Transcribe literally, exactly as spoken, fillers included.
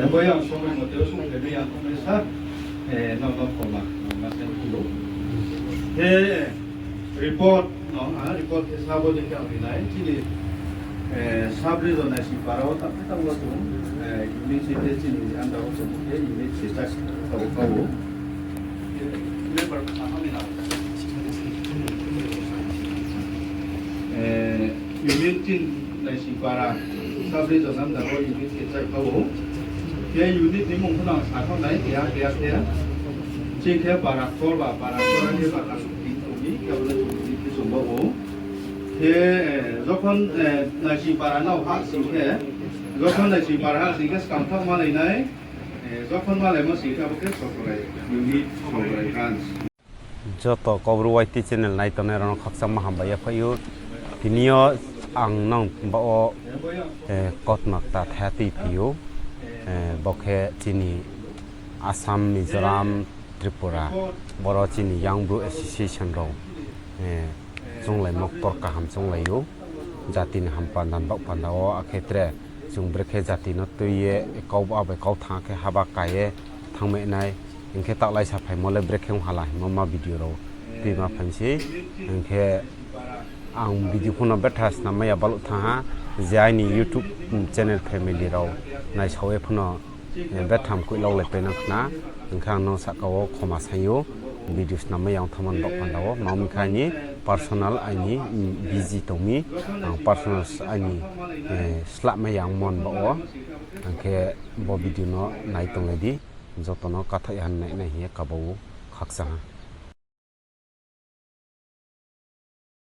Bo yang somoi mote o sung khe yang khe sa, eh, no no khoma, no ma sen kulo. He report, no, ha, report khe sa bo je khe ang rinai, chini, eh, sub region Naisingpara o tak tak wo chung, eh, unit si khe chini under o chung khe unit si tak tabo kau. Eh, unit tin Naisingpara, sub region under o unit khe chai kha ou. Khe unit ni mung pho nang sa kha nai, keha keha khe. Ching khe Baraktor ba, Baraktor ni ba, ka suk tin tong mi, khe abo le chung unit khe chung ba ou. Khe, eh, jokhon, eh, Naisingpara nao ha sing khe, jokhon Naisingpara ha sing khe skang thak malai nai, eh, jokhon malaimo sing khe abo khe Sorkrai unit, Sorkrai branch. Joto Kaubru Y T channel nai tongnai rao no khakchangma hambai ya phai ou. Tini yo ang nang ba wo, eh, kautma kta thaiha tui phi ou. Eh, bo khe chini Assam, Mizoram, Tripura, boro chini Young Bru Association rao, eh, chounglaimo ktor kaham chounglai ou. Jati ni ham panda ni baoh panda wo, akhe tre chung brekhe jati no tui ye, kau ba bai kau thanng khe haba ka ye thanngmai nai, hing khe taklai sa phaimo le brekhe ong hala hingmo ma video rao tuima phai mi sei. Hing khe ang video pho no betha snam mai ya baluh thanng ha, je aini YouTube channel family rao naisao ye pho no, eh, betha mkoih laulai pai nang khna, hing khe ang no sahka wo khoma saing ou, video snam mai ya ong thanngmo ni baoh panda wo, ma ong mi khe aini personal, aini, mm, busy tong mi, ang personal s-, aini, eh, slahmai ya ongmo ni baoh wo, hing khe bo video no nai tonglai di, joto no kathaih ya nai nai hing ye kaba ou, khakchang ha.